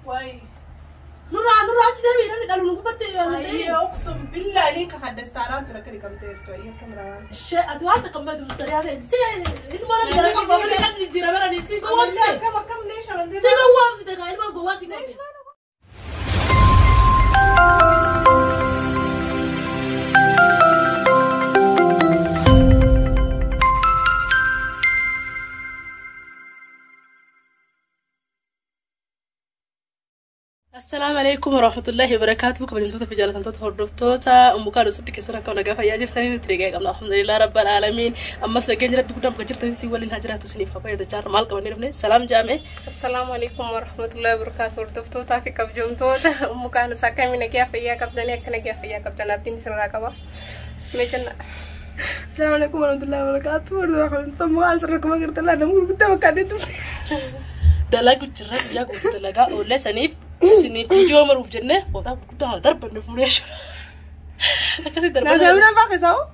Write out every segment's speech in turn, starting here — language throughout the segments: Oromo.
Wayi. Nurraa nurraa achi deebi'i namni dhalu nu gubbatti. Ayyee oksum billaanii kakaddastaaraan ture akka dhiqamteertu ayyee akkam rawaan. Ishee ati waan takka hin mustariyaa ta'e si ilma namni gara qabu malee kan jijjiiramanii si gowwoomsite. Akkam akkam leesha wanti. Si gowwoomsite kaa ilma gowwaa si goote. Assalaamu alaikum warahmatullahi wabarakatuh. Kabajamtoota fi jaallatamtoota hordoftoota Ummukaa Dosuddi keessan akka nagaa fayyaa jirtanii nuti nagaa qabna. Alhamdulillah rabbil aalamiin. Ammas nageenya rabbi guddaan bakka jirtanii si waliin haa jiraatu isiniif haa fayyadu jechaa maal qabannee dhufne salaam jaame. Assalaamu alaikum warahmatullahi wabarakatuh. Hordoftootaa fi kabajamtoota Ummukaan akkamii nagaa fayyaa qabdanii akka nagaa fayyaa qabdan abdiin isinirraa qaba. Mee jenna. Assalamu alaikum warahmatullahi wabarakatuh. Warahmatullahi wabarakatuh. Nama gurguddaa bakka adda addaa. Dalagu jirra guyyaa guutuu dalagaa oollee saniif isiniif viidiyoo maruuf jennee footaa gurguddaa haa darbanne fuunee jira. Akkasii darbanne. Namni nama keessaa hoo?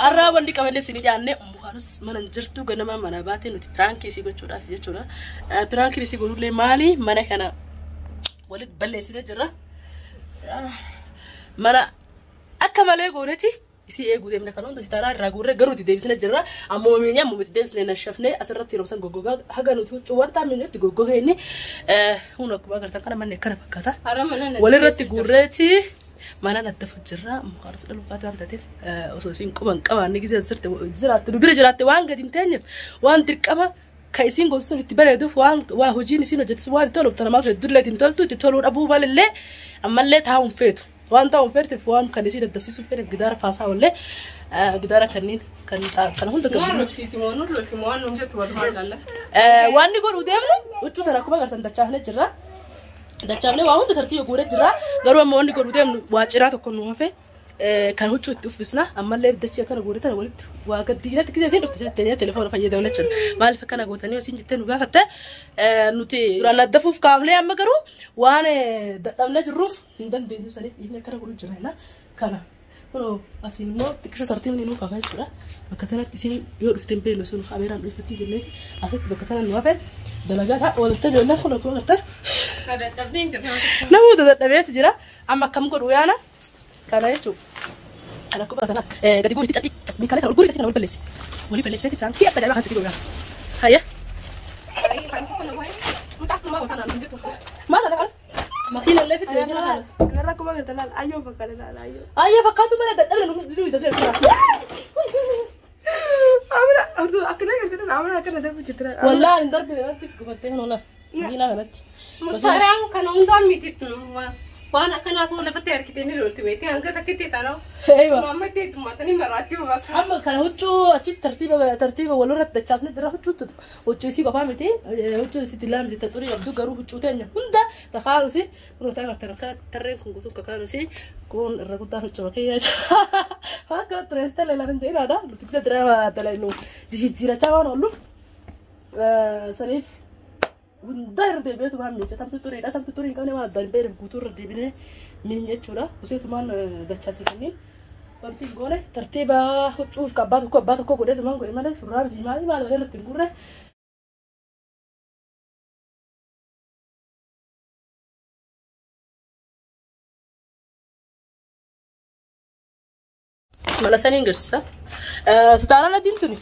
Har'aa wanti qabanne isinii dhiyaanne Ummukaanus mana hin jirtu ganama mana baatee nuti piraankii isii gochuudhaaf jechuudha. Piraankiin isii godhullee maali mana kana walitti balleessinee jirra. Mana akka malee gooneeti isii eeguu deemne kan hunda sitaaraa irraa guurree garuu itti deebisnee jirra. Ammoo miinya ammoo itti deebisnee nashafnee asirratti yeroo san goggogaa haga nuti huccuu waan taa'ame itti goggogaa inni humna akkuma agartan kana manni akkana fakkaata. Har'a mana na Walirratti guurreeti mana naddafu jirra. Mukaarus dhaluu baate waan taateef osoo isiin quban qabaanne gisee sirte jiraatte nu bira jiraatte waan gadi hin teenyeef waan dirqama ka isiin gootu sun itti bareeduuf waan waa hojiin isiin hojjetus waan itti toluuf tana maaf heddullee ittiin toltu itti toluu dhabuu malillee ammallee taa'uun feetu. Waan taa'uun feetuuf waan kan isiin daddafsiisuuf fedhe gidaara faasaa wallee gidaara kanneen kan kana hunda Waan qabdu. rubsiiti moo nu lolti moo waan nu jettu walumaa ilaalla. Waan ni godhuu deemnu huccuu tana akkuma agartan dachaafnee jirra. Dachaafnee waa hunda tartiiba guuree jirra. Garuu amma wanni godhuu deemnu waa ciraa tokko nu hafe kan huccuu itti uffisna. Ammallee dachii akkana guuree tana walitti waa gaddi irratti gisee isiin dhufte jettee telefoona fayyadamna jechuudha. Maaliif akkana gootanii isiin jettee nu gaafatte nuti duraan addafuuf kaafnee amma garuu waan dadhabnee jirruuf hin dandeenyu saniif dhiifnee akkana godhuu jira kana. Kunoo asiin immoo xiqqisho tartiibni nuuf hafa jechuudha. Bakka tanatti isin yoo dhufte hin beeknu sun kaameeraan dhuunfatti hin jenneeti. Asitti bakka tana nu hafe dalagaa ta'a walitti ijoolleen kun akkuma agartan. Dadhabnee hin jirre. Namoota dadhabeetu jira. Amma akkam godhu yaana kana jechuudha. Kana akkuma agartan gadi guurti cadhi. Meeshaalee kana ol guurti kana wal balleessi. Walii balleessiteeti piraankii akka ajaa'ibaa kanatti si godhu. Hayya. Maal kana qalas? Makiina illee fitti makiina kana. Kanarraa akkuma agartan laala ayyoo fakkaata laala ayyoo. Ayya fakkaatu malee dadhabne nu nu itti Amina akkana agartan amina akkana darbu jirti. Wallaan hin darbine wanti gubattee kan oolan. Makiinaa kanatti. Mustaraan kana hundaa miti waan akkanaatu lafatti harkitee ni lolti beekte hanga takkitti taanoo. Eeyywa. Amma itti heddummaatanii maraatti baasa. Amma kana huccuu achitti tartiiba tartiiba walirratti dachaasne jira huccuu huccuu isii qofaa miti huccuu isii dillaa miti xurii qabdu garuu huccuu teenya hunda takaanusi kun taa gartan akka tarreen kun guutuun kakaanusi kun irra guddaan huccuu bakkeeyyaa jira. Akka tureessita leelaan hin jedhinaadha nuti gisa diraama dalaynu jijjiirachaa waan oolluuf saniif hunda irra deebi'eetumaan miica tamtu xuriidha tamtu xurii hin qabne waan addaan hin beekneef guutuu irra deebinee miin jechuudha useetumaan dachaasee kanneen wanti hin goone tartiiba huccuuf abbaa tokko godheetumaan godhe malee shurraa fi maali maali malee irratti hin gurre. Mana saniin garsiisa. Sitaaraan adiin tuni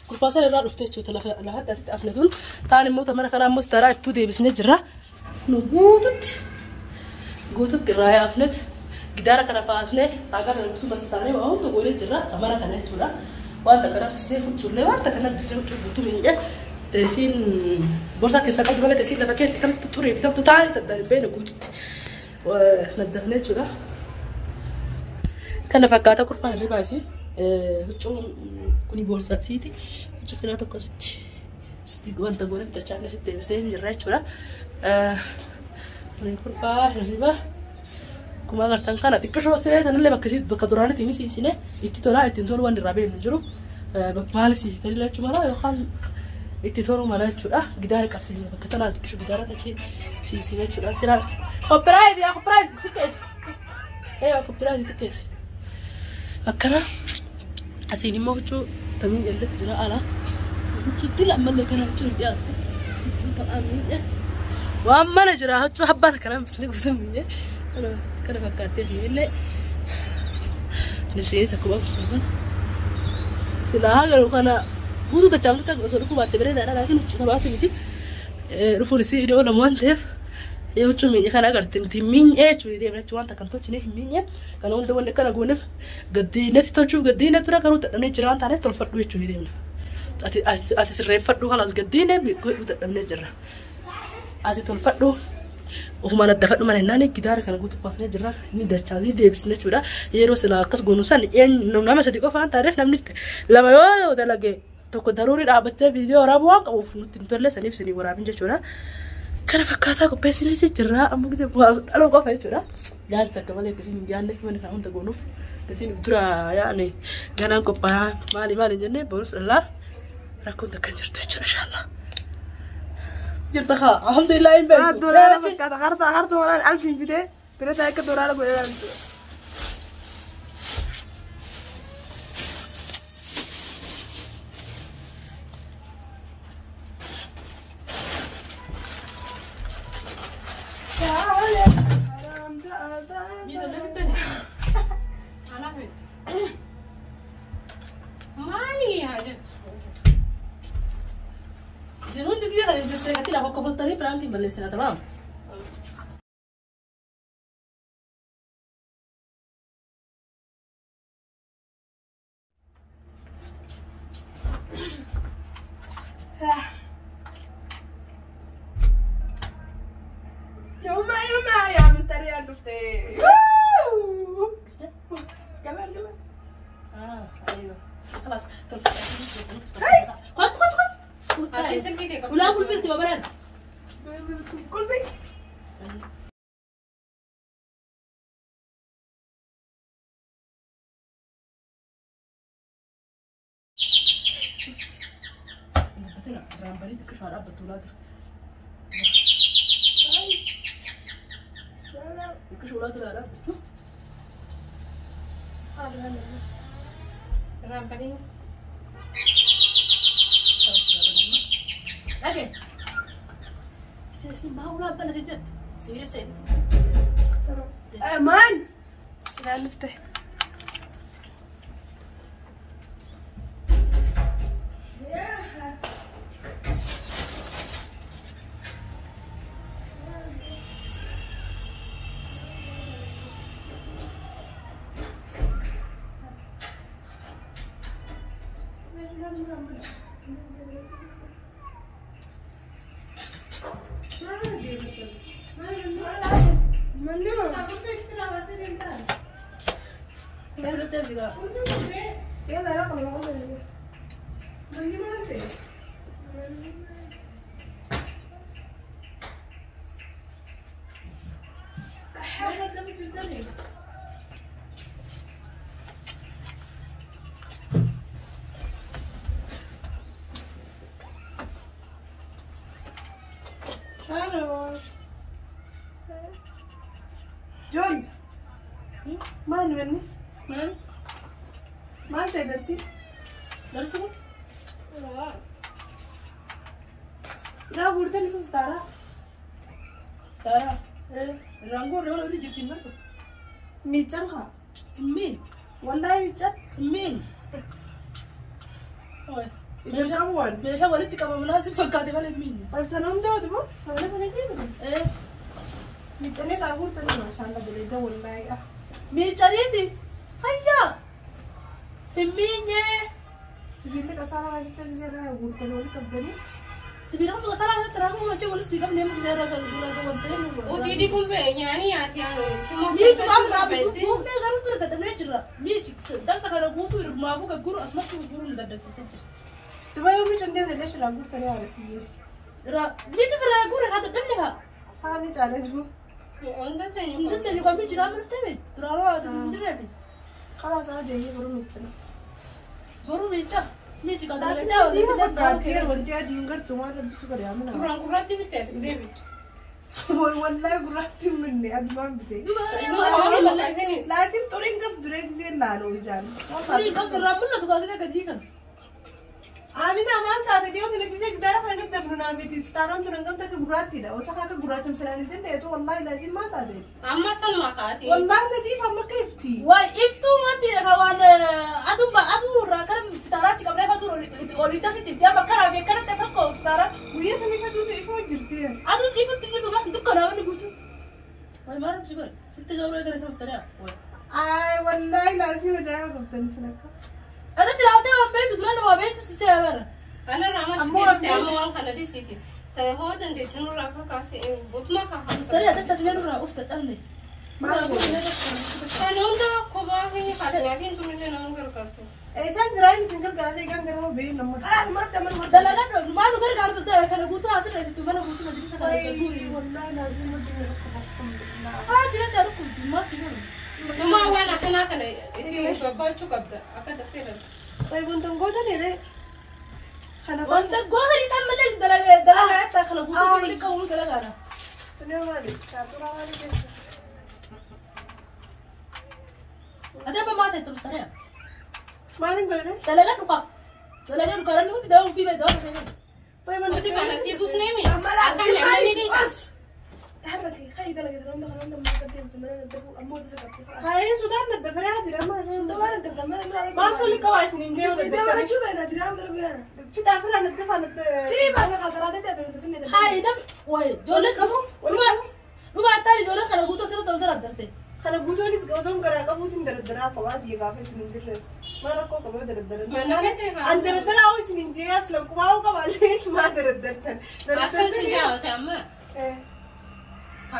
kurfaa sana irraa dhufte jechuudha lafa lafatti asitti afne tun taan immoo mana kanaa immoo sitaaraa ittuu deebisnee jirra. Nu guututti guututti irraa yaafnet gidaara kana faasnee xaagaa kana guutuu massaanee waa hunda goonee jirra mana kana jechuudha. Waan takka raffisnee huccuullee waan takka raffisnee huccuu guutuu miinjee teessiin borsaa keessaa qabdu malee teessiin lafa keetti kamtu turee fi kamtu taa'ee addaan hin beekne guututti naddafnee jechuudha. Kana fakkaata kurfaan irri baasee huccuun kuni boorsaa siiti huccuu cinaa tokko sitti sitti wanta goone bitachaa sitti deebisee hin jirra jechuudha. Kuni kurfaa hirriba akkuma agartan kana xiqqishoo siree tanallee bakka bakka duraanitti ni siisine itti tolaa ittiin tolu waan irraa beeknu hin jiru. Maali siisitanii lachuu mala yookaan itti toluu mala jechuudha. Gidaara qabsiifne bakka tanaan xiqqishoo gidaara ta'e siisine jechuudha. Siraan koppiraayit yaa koppiraayit xiqqeessi. Eewa koppiraayit xiqqeessi. Akkana asiin immoo huccuu tamiin jalletu jira ala. Huccuu dila ammallee kana huccuu hin dhiyaattu. Huccuu taphaan miidhe. Waan mana jira huccuu habbaa takka nama bisni guutuu minyee. Kana fakkaattee illee. Niseensa akkuma agarsiisan. Silaa haga kana guutuu dachaamtu takka osoo dhufuu baatte bareedaadha laakiin huccuu taphaati miti. Dhufuun isii iddoo lama waan ta'eef huccuu miinye kana agarte miti miinyee jechuun deemna jechuun waan takka hin tolchine hin miinye. Kana hunda wanni akkana gooneef gaddiinatti tolchuuf gaddiina dura garuu dadhabnee jira waan taaneef tolfadhu jechuun deemna. Ati sirreeffadhu kalaas gaddiine godhuu dadhabnee jirra. Ati tolfadhu. Ofumaan adda fadhu mana hinnaani gidaara kana guutuu faasnee jirra inni dachaasii deebisne jechuudha. Yeroo silaa akkas goonu san nama sadi qofa waan taaneef namni lama yoo dalage tokko daruurii dhaabbachaa viidiyoo waraabuu waan qabuuf nutti hin tolle saniif sinii waraabin jechuudha. Kana fakkaataa qopheessinee jirra amma gisee dhaloo qofa jechuudha. Yaada takka malee akkasiin hin yaadne fi mana kana hunda goonuuf akkasiin dura yaa'ne ganaan qophaa'aa maali maali hin jennee borus dhalaa rakkoon takka hin jirtu jechuudha inshaallah. Jirta kaa alhamdulillah hin beektu. Doolaara fakkaata harta harta waan alfiin fidee bira isaa akka doolaara godhee ilaaltu. Maali yaa jettu? Isin hundi gisee sana sisteekatti lafa kofaltanii piraantiin balleessina tamaam. Yooma yooma yaa mistariyaa dhuftee. Galaan galaan. ايوه خلاص خد خد خد. Ati silkii kee qabdu. ولا كل فرد وبرد. Kulfi. Irraan Maan. Mistariyaa dhuftee. Joy. Maal wanni? Maal? Maal ta'e darsi? Darsi kun? Irraa guurtan isa sitaaraa? Sitaaraa? Irraan guurre waan olii jirti hin martu. Miiccan haa? Hin miin. Wallaahi miiccan? Hin miin. Ija shaabuwwan. Meeshaa walitti qabamnaa si fakkaate malee hin miinne. Tan hunda oduu tapana sana jiru. Miiccanii irraa guurtanii maashaan dhabelee wallaahi. Miiccaniiti. Hayyaa. Hin miinye. Sibiilli qasaara keessatti gisee irraa guurtanii walitti qabdanii. Sibiila kamtu qasaara keessatti raakuu machee walitti sii qabnee gisee irraa guuraa qabdee. Utii dhiquun nyaanii nyaati yaanu. Miicu qaamni buufnee garuu ture dadhabnee jirra. Miici darsa kana guutuu hirmaafuu gagguru asumatti gurguruu nu dadhabsiisee jira. Duba yoo miicu hin deemne illee irraa guurtanii haala tiyyee. Miici irraa guurre haa dadhabne haa. Haa miicaalee jiru. Hin dandeenyu kan miici qaamni dhuftee beekti. Turaaroo haa hin jirreefi. Karaa isaa deemee boruu miicina. Boruu miica. Miici kan dalagachaa oolu. Wanti adiin gartuu maal rabbisu godhe amina. Duraan gurraatti bitte ati gisee bittu. Wallahi gurraatti hin binne adumaan bite. Laakiin xuriin qabdu ree gisee laaloo ijaan. Xuriin qabdu irraa mul'atu kaa gisee gadii kan. Amina maal taate dhiyoo tana gisee gidaara kana daddafnu naa miti sitaaraan tun hangam takka gurraattiidha. Wasaka akka gurraachum sinaan hin jenneetu wallaahi laazim maal taateeti. Amma sanuma kaati. Wallaahi nadiif amma akka ifti. Waay iftuu matti ka waan aduun ba aduu irraa kana sitaaraachi qabnee fatuu oliitas itti ifti amma kanaa fi akkanatti tokko sitaaraan. Guyyaa sanii isa duuba ifuma jirti. Aduun ifutti jirtu gaafa dukkanaa wanni guutuu. Waay maal si godhe sitti gabree gara isa mustariyaa. Waay. Ay wallaahi laazim ajaa'iba qabdan sin akka. Ati jiraatee waan beektu dura nama beektu si se'a bara. Kanarraa maal Ammoo fideefte amma waan kana dhisiiti. Ta'e hoo dandeesse nurraa akka kaase butuma kaafamtu. Mustariyaa jecha silee nurraa ufta dhabne. Maal godhe? Kan hunda kophaa hin kaasnaatiin tunillee nama gargaartu. Isaan jiraan isin gargaaranii egaan ganama beeyin namoota. خلاص مرت من مرت. Dalagaa maal nu gargaartu ta'e kana guutuu asirra isitu mana guutuu majlisa kana guutuu. Wallaahi laazim waddi dhukkuba alhamdulillah. Haa jira si dhukkubdu maal si godhu. Dhumaa waan akkanaa kana itti babbaachuu qabda akka daftee dhaltu. طيب وانتم gootan iree. Kana Wanta gosa isaan malee dalagaa dalagaa jettaa kana guutuu si waliin qabu dalagaadha. Tuni maali? Shaaxuraa maali keessa? Ati amma maal ta'e mustariyaa? Maaliin godhane? Dalagaa dhuqa. Dalagaa dhuqa namni hundi dawaa ofii beeku dawaa ta'e. طيب Nuti kana sii busneemi. أما لا Akka namni ni بس تحركي خي دلقت لهم دخلوا عندهم ما قديم زمان ندفوا أمو تسكت خلاص. Haayee Sudaan naddafaree haa jira maal? طبعا انت ما Maaltu waliin qabaa isin hin deemu ما naddafaree? نشوف انا درام درام انا Fitaa firaa naddafaa nadda. سيب انا خاطر هذا ده في Haa nam wayi ijoollee qabu dhuma dhuma attaan ijoollee kana guutuu asirratti ol daraddarte. Kana guutuunis osoo garaa qabuutiin daradaraa qabaa asii gaafa isin hin jirres. Maal rakkoo qaboo daraddaran? Mana keetti haa. An daraddaraa hoo isin hin jirre as lankumaa hoo qabaa leesh maa daraddartan? Akkan si jaawate amma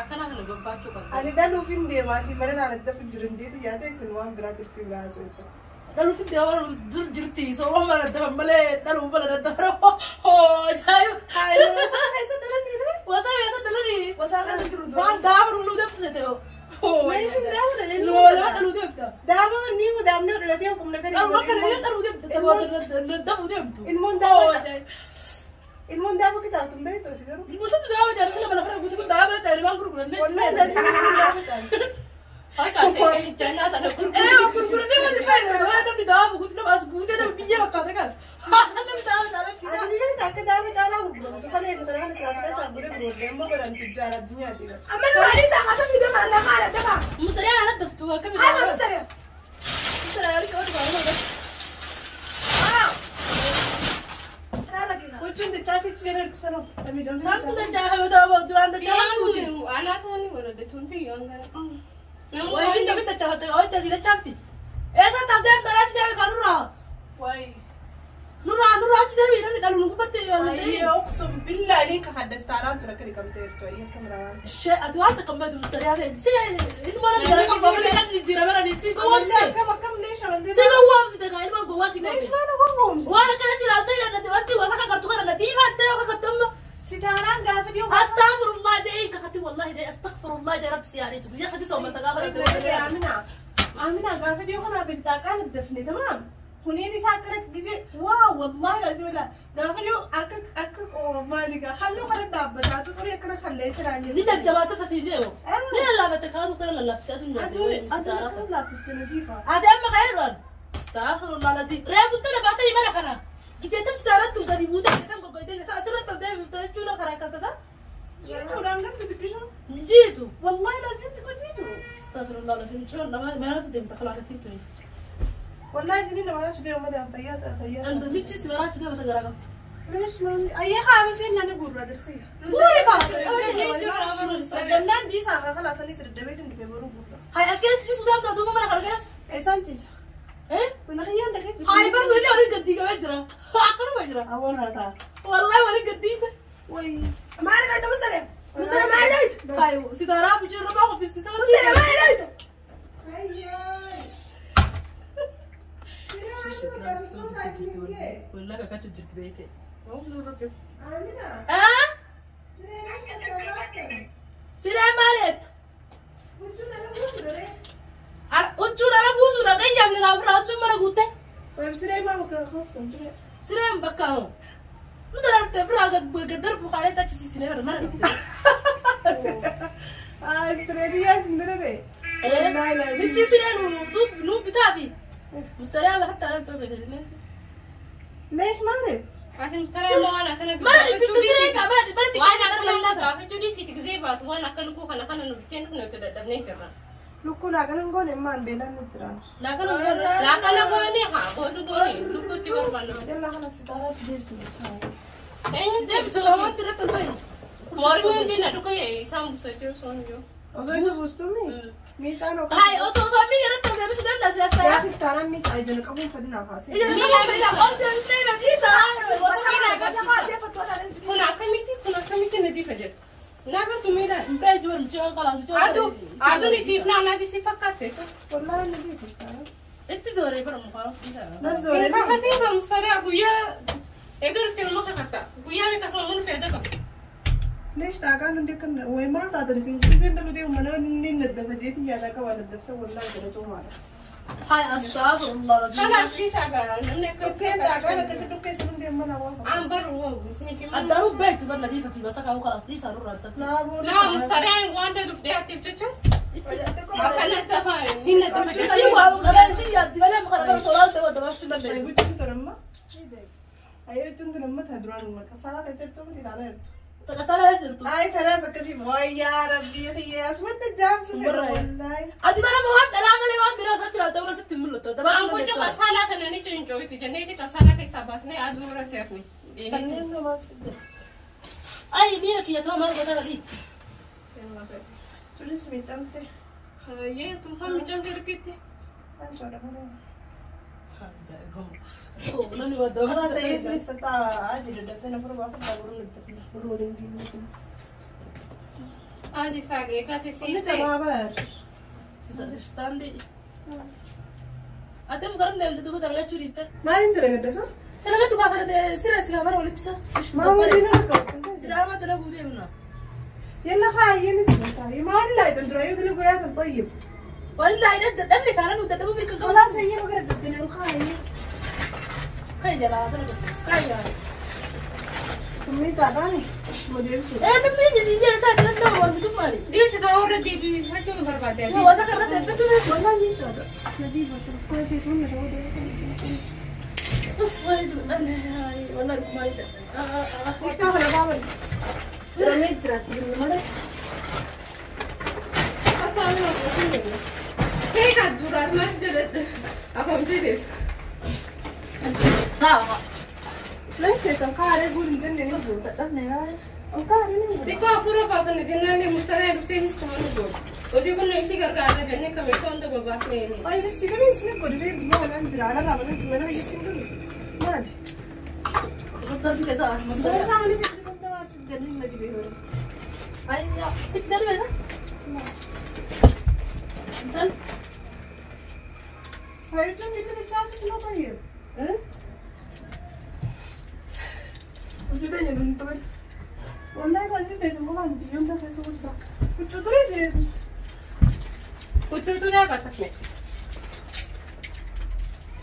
akkana kana babbaachuu qabda. Ani dhaluuf hin deemaatii mana naa naddafu jiran jeeti yaada isin waan biraa tirfii biraa haasoo Dhaluuf itti waan dur jirti sooma mana dafa malee dhaluu mala daddafara hoo ajaa'iba. Haayee wasaa keessa dhalaniidha. Wasaa keessa dhalanii. وساقط الدرود Waan daaba dhuluu deemtu seete hoo. Meeshaan daaba dhalee. Lama lama dhaluu deemta. Daaba ni daabnee dhalatee hukumna kan. Dhaluu akka dhaluu deemta. Dafuu deemtu. Ilmoon daaba ilmoon daaba kitaabtu hin beektu ati garuu. Ilmoon daaba jaalala lama lafa guutuu kun daaba jaalala waan gurgurannee. Wallahi laazim daaba caalu. Haa kaatee jannaa tana Ee gurguru. gurgurannee wanti fayyada waan namni daaba guutuu nama as guutee nama biyya fakkaata kan. Namni daaba jaalala. Ani beekta akka daaba caalaa gurguramtu kana eega kana kana silaas keessaa gurguree gurguree immoo godhan tujjaara addunyaati. اما الماليزا حسب يدم انا قاعده دفع Mustariyaa ana daftuu akkamitti. هذا مستريح. Mustariyaa waliin qabatu baay'ee. تحركي. Huccuun dachaasichi jedhan sanoo. Namni jamsa. Maaltu dachaa duraan dachaa tuuti. Anaatu wanni godhate tunti yoon gara. Wayi isin tafi dachaa ho'itti asii dachaafti. Eessa tas deemta achi deemi kan nurraa. Wayi. Nurraa nurraa achi deemi namni dhalu nu gubbatti. Ayyee uqsum billahi ka haddastaaraan tura akka dhiqamteertu ayyee akka miraawaan. Shee ati waan takka hin beektu mustariyaa ta'e. Si ilma namni gara qabu malee kan jijjiirame nani si gowwoomsite. Akkam akkam leesha mallee. Si gowwoomsite kan ilma gowwaa si Leesha gowwoomsite. maana gowwoomsite. Waan akkana jiraatee jedhate wanti wasa kakkartu kana nadiifaa ta'e yoo kakattu amma. Sitaaraan gaafa dhiyoo. Astaghfirullah jedhee kakatti wallahi jedhee astaghfirullah jedhee rabbi si yaadheessu guyyaa sadi soomanta gaafa dadhabee. Amina. Amina gaafa dhiyoo kanaaf biltaaqaan daddafne tamaam. Kuniin isaa akkana gisee waa wallahi laazim laa gaafa dhiyoo akka akka maali gaa halluu kana dhaabbataatu xurii akkana kalleessa naan Ni jajjabaata tasii jedhu. Ni lallaafate kaatu kana lallaafisee aduu nyaate Aduu wayii aduu sitaaraa. akkana laaffiste nadiifa. Ati amma ka'eerraan. Astaghfirullah lazim. Reefu tana baatee mana kana. Gijeetam sitaaraa tun gadi buutee kan goggoitee asirratti ol deebifte jechuudha karaa akka tasaa. Jiituudhaan gamtu xiqqisho. Jiitu. Wallahi laazim xiqqoo jiitu. Astaghfirullah lazim. Ciyoon nama maraatu deemta kalaatiin tuni. Wallahi isiniin nama laatu deema malee fayyaa fayyaa. Anda michis maraatu deemta garaa qabdu. Leesh maali ayyee qaama seen nani gurra dirsee. Guuri faa. Dandaan diisaa haa kalaasanii sirdabeetiin dhufee boruu gurra. Hai as keessa ciisuu deemta duuba mana kana keessa. Eessaan ciisa? Eh? Mana kiyyaan dhaqee ciisa. Hai bar sunillee waliin gaddii qabee jira. Akkanuma jira. Awwaal raataa. Wallahi waliin gaddii. Wayi. ما انا قاعده مستريح مستريح ما انا قاعده. Hai sitaaraa buchee irra qofiste sama. مستريح ما انا قاعده. Ayyee. Wallahi kakkachu jirti beekte. Amina. Ah? Siree maaliet? Huccuun ala buusuudha qayyamni gaafurraa huccuun mana guutte. طيب سريع ما بك خلاص سريع. Sireen bakka hoo. Nu dararte ofirraa gad darbu kaalee taachisiisinee bara mana qabde. اه سريع سندرة. لا لا. Michi siree nu nu bitaa fi mustaree lafatti alfa beekte. ليش مالك؟ Ati mustara ma waan akkana Mana dhibbifti siree qaba mana Waan akkana gaafachuu dhiisiiti gisee baatu waan akka lukkuu kana kana nu bitteen dhufne nuti dadhabnee jirra. Lukkuu laaqana hin goone immaan beelaan ni jiraan. Laaqana goone. Laaqana goone haa goodu goone lukkuutti barbaanna. Yalla kana sitaaraatti deebisne. Eenyu deebisa Wanti irratti ol bahi. Mormi hundi na dhuka isaan buusa jiru sun jiru. Osoo isa buustuumi? Miixaan Hai otoo osoo miila irratti ol deebisuu deemna asii as ta'aa. Yaa istaanaan miixaa ija qabuun fedhinaaf haasee. Ija qabuun ol deebistee matiisa. Kun akkamitti kun akkamitti nadiifa jirti? Naa gartuu miidhaan. Hin beeku mucaan qalaa mucaan. Aduu aduun itti ifnaa naati si fakkaatte isa. Wallaahi nadiifa istaanaan. Itti zooree bara mukaan os dhiisaa. Nas zooree. Hin kakatiin kan mustariyaa guyyaa eega dhuftee nama kakatta. Guyyaa meeqa sammuu feeda qabu. ليش تعقان عندي كنا وين ما تعطي سين كنت لو دي منا نين ندفع جيتي يا لك ولا ندفع والله جلتو مالا. Hai astaghfirullah. Kanaas dhiisaa gaa namni akka. Dhukkeen taaqaan akkasii dhukkee sun hundi mana waa. Aan barru isinii fi mana. Addaanuu beektu bar latiifa fi basakaa khalaas dhiisaa nurraa adda. Naa booda. Laa mustariyaan waan daluuf dhiyaatteef jecha akkanatti afaan ni nadafa Si jecha. waan qalaan si yaaddi malee muka bara solaan ta'uu dabarsuu dandeessu. Ayyuutiin tun amma. Ayyuutiin tun amma ta duraan maqaa saalaa keessatti miti taanaa jirtu. Taqasalaa sirtu. Ay tanaas akkasii wayyaa rabbii xiyyaa asuma jaamsu fedha wallaahi. Ati bara waan dhalaa malee waan biraa osoo jiraatu ta'uu sitti hin mul'atu. Aan Dabarsuu gocha dandeessu. qasaalaa tana ni cincooyti jenneeti qasaalaa keessaa baasnee aduu irratti hafne. Kanneen namaas fidde. Ay miira kiyya ta'uu maal goota gadii. Tunis miicamte. Hayyee tun kan miicamte riqitti. Ancoodha malee. Namni waa خلاص dabarsuu هي dandeessu. استطاع عادي لدفنا فربع فربع برو لدفنا برو لدفنا Adi saaqee egaa كنت siifte. ما بار Istaandii. Ati mukaram deemte duuba dalagachuu dhiifte. ما انت لقد صح؟ Dalagadhu gaafa sirra si gaafana walitti isa. ما هو اللي Diraama dalaguu deemna. يلا خاين اسمع ما لا تندرى يقول يا طيب Walillaahi dadhabne karaa nu dadhabuu mirga qabu. خلاص هي بقرا الدنيا الخاين Kai jalaa dalagu. Kai jalaa. كمية تعبانة مدير Ee namni inni siin jedhe isaa jiran nama wal bituuf maali? Dhiisi gaa warra deebifachuu barbaade. Yoo wasa karra deebifachuu beeku. والله مين تعبان نظيفة شوف كويس يسون شو Uff wallahi maali dadhabne. وقتها بابا رميت جرات مرة Akka amma Keeka duraan maal jedhadha? Afaan teessa. Haa. ليش تنقع يقول الجنة نقول Dadhabne yaa. انقع نقول Xiqqoo hafuura baafanne jennaan mustariyaa dhuftee kuma nu gootu. Hojii kun isii gargaarra jennee kan meeshaa hunda babaasnee. طيب استيفاني سنقول ريب ما الان جرى على لا بنت ما انا يسندل مالي Darbii keessa بس عملت كنت ما سجلنا اللي بيهور Ay yaa si darbe isa. Intal. هاي جنبي كده جالس ما طيب Hojii teenya tun والله لازم لازم والله انت يوم ده لازم وجهك كنت تريد Huccuu xuraa baatafne.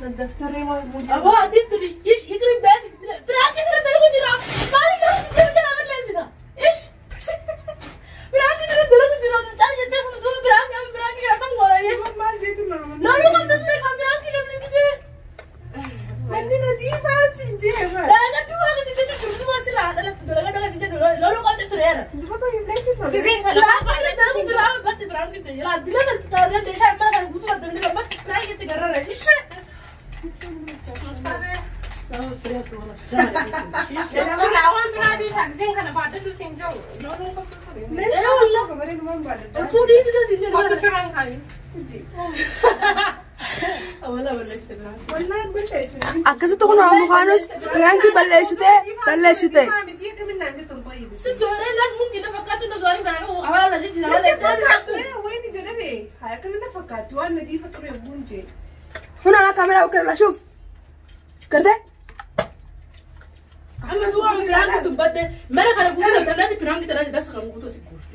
الدفتر ما موجود Aboo ati tuni ish ikrim beet biraanki sirra dalagu jira. Maali nama jira jala balleessita. Ish. Biraanki sirra dalagu jira. Mucaan jettee sun duuba biraanki amma biraanki kana kam goona jee. ما جيت من Loluu qabda ture kan biraanki namni gisee. مني نظيفة انت Dalagadhu haga si jechuun duuba sirra dhalatu dalagadhu haga si jedhu loluu qabda ture yaada. طيب ليش ما Giseen kana Biraanki sirra dalagu jira amma batti biraanki ta'e jala dila sana taaree meeshaa mana kana guutuu qabda batti biraanki itti garrara. Ish. Silaa waan biraa dhiisaa giseen kana baadhachuu siin jiru. Looluun qabdu ture. ليش ما قبلين ما بعد Fuudhii isa siin jedhu. Kottu sirraan kaayu. Walaa balleessite biraanki. والله بليت Akkasitti kun mukaanos biraankii balleessitee balleessite. طيب Sitti horee laas mungii na fakkaatu na gaarii kana afaan ala jijjiira malee وين جنبي هاي كلنا فكرت وانا نظيفة ترى بونجي Kun ana kaameraa bukkee shuf. Gartee? Amma duuba biraanki dubbadde mana kana guutuu dabalaati biraanki talaati das kan guutuu si guutu.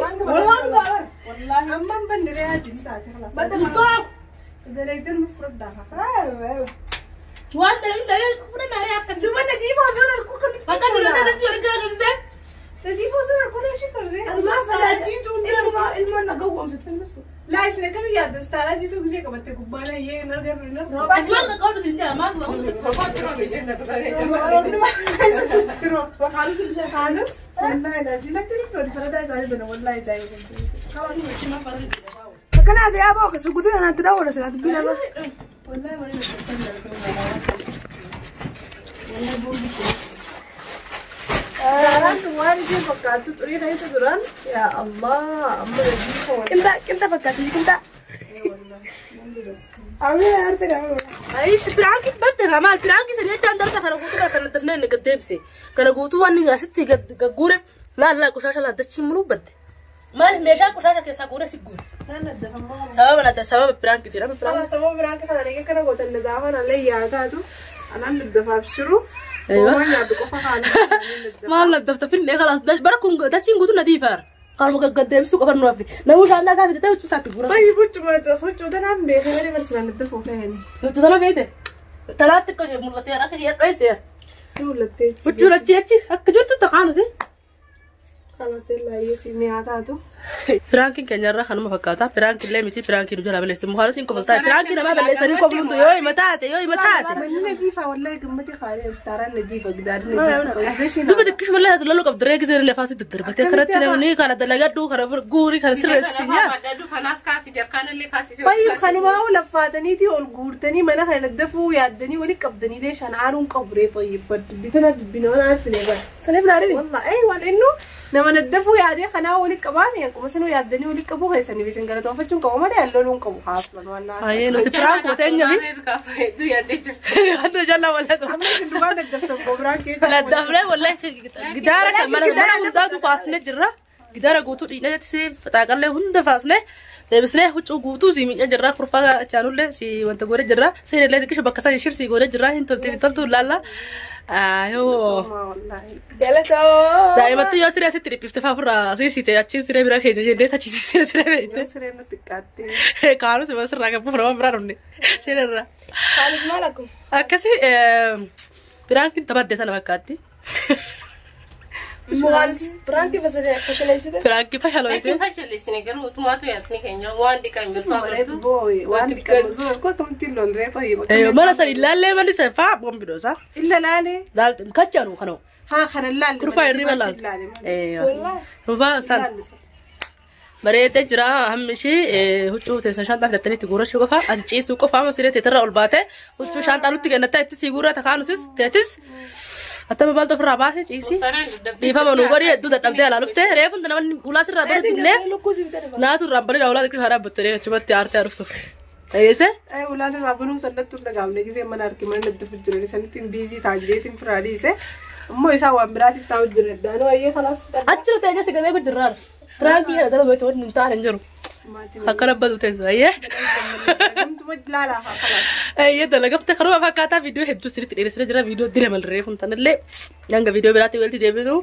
Wallaan dhugaa bara. Wallaahi. اما مبنري هادي بتاعتي خلاص بدل Tola ده ليدن المفروض ده waan dalagin dalagin fudhannaa ree akka دوبا نظيفة زون الكوكا akka dura dalagu yoo gara galtee نظيفة زون الكوكا شكرا Ilma Ilmaan na gowwoomsite ilmis. Laa isin akkami yaadda istaaraa jitu gisee qabatte gubbaan ayyee hin argannu hin argannu. Maal qaqqabdu siin jaa maal Roobni maal keessatti rooba. Kaanus wallaahi laazim natti dhuftooti faradaa isaanii sana wallaahi ajaa'iba. Akkanaati yaa boo akkasii guutuu kanaatti daawwata sinaatti bilama. Wallaahi malee natti Saaraan tun waan isheen fakkaattu xurii keessa turan yaa Allah amma hojii koo. Qinxaa qinxaa fakkaatti qinxaa. Amee aarte gaama. Aish piraanki badde maal piraanki sanii jechaan darga kana guutuu kana dafnee inni gad deebise kana guutuu waan inni asitti gagguure laal laal qoshaasha laaddachiin muluu badde maal meeshaa qoshaasha keessaa guure si guure Naan addafamaa. sababa nadda sababa piraankiiti nama Kana piraanki sababa biraan kana dhaqee kana gootan nadaafa nalee yaataatu anaan naddafaaf shiru. Aywa. Waan nyaaddu qofa haala. Maal naddafta finne kalaas bara kun dachiin guutuu nadiifaar kanuma gaggaddeebisuu qofa nu hafe namuu shaantaa isaa fidatee huccuu isaatti guura Tayyii huccuma huccuu tanaan beekee malee barsiisaan naddafuu fe'ani. Huccuu tana beekte talaatti akka ishee mul'ateera akka ishee dho'iseera Ni mul'attee. Huccuun achi achi akka jirtu taqaanusi. Kalas laayyeessi ni haa taatu. Piraankiin keenyarraa kanuma fakkaata. Piraankiin illee miti piraankii nu jalaa balleessi. Mukaanotiin kofaltaa. Piraankii namaa balleessanii kofaltu yoo hima taate yoo hima taate. Manni nadiifa wallahi gammate khaalee istaaraan nadiifa gidaarri nadiifa. Duba xiqqishuma illee haa loluu qabdu reegi seerri lafaa si daddarbatee kanatti namni kana dalagadhu kana guurii kana sirreessi nyaa. Kanaas kaasi jarkaanillee kaasi. Baay'ee kanumaa laffaataniiti ol guurtanii mana kana daddafuu yaaddanii wali qabdanii lee shan aaruun qaburee xayyibba dubbitana dubbina waan aarsinee bara. Saniif laadini. Wallah ee waan innu nama daddafuu yaadee kanaa wali qabaame akkuma isin yaaddanii wali qabuu keessanii isin galatoonfachuun qabu malee loluun qabu haaslan waan naasa. Ayyee nuti piraank gootee nyami. Hedduu yaaddee jirtu. Wanta jala walatu. Amma isin dhugaa daddaftan koo keessa. Laddafnee wallahi gidaara kan mana mana hundaatu faasnee jirra. Gidaara guutuu dhiidhee si xaaqallee hunda faasnee deebisnee huccuu guutuu si miidhee jirra. Kurfaa chaanullee si wanta godhe jirra. Seenillee xiqqisho bakka isaa shirsii godhe jirra. Hin toltee hin toltuu laalla. Ayoo. Galatoo. Daa'imatti yoo siree asitti dhiphifte fa'aa ofirraa siisite achiin siree bira keenya jennee tachiisee siree beekte. Siree nutti xiqqaatte. Kaanus ima sirraa kan buufna waan biraa dhumne siree irraa. Kaanis maal akkuma. Akkasi piraankiin taphadde sana fakkaatti. Mukaanis piraankii fashaleessite. Piraankii fashaloite. Laakiin fashaleessine garuu utumaatu yaadni keenya waan dhiqan osoo Bareedu agartu. boo'e waan dhiqan osoo akkamitti lolree xayyiba. Mana san ilaallee manni san fa'aa bombidoosa. Illa laalee. Laalte kachaanu kanoo. Haa kana laalle. Kurfaa hirriba laalte. Kurfaa san bareedee jira hammi ishee huccuu teessan shaantaa fidattanii itti guurachuu qofa ati ciisuu qofa amma siree teetarra ol baate huccuu shaantaa nutti kennatta itti sii guurra takaanusis teetis attama baalta ofirraa baase ciisii dhiifama nu godhi hedduu dadhabdee alaa dhufte reefu namni ulaa sirraa barutti illee Lukkuu si bitanii. naatu irraan bareeda ulaa xiqqoo dhaabbatte achumatti aartee dhuftu. Dhageesse? Ulaan irraa banuu sannattu hin dhagaamne gisee mana arge mana naddafu jiran sanittiin biizii ta'an jeetiin firaa dhiise. Immoo isaan waan biraatiif taa'u jiran daanuu ayyee kalaas fixadha. Achirra ta'ee si gadee gujjirraadha. Piraankii kana dalagu jechuun wanti hin taane hin jiru. Akkana badu teessu ayyee. Gamtuma laalaa haa kalaas. Ayyee dalagafte kanuma fakkaataa viidiyoo hedduu sirriitti dheeressee jira viidiyoo dira malree funtanillee hanga viidiyoo biraatti walitti deebinu.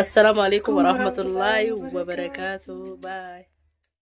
Assalaamu alaikum warahmatullaahi wabarakaatuh. Bye.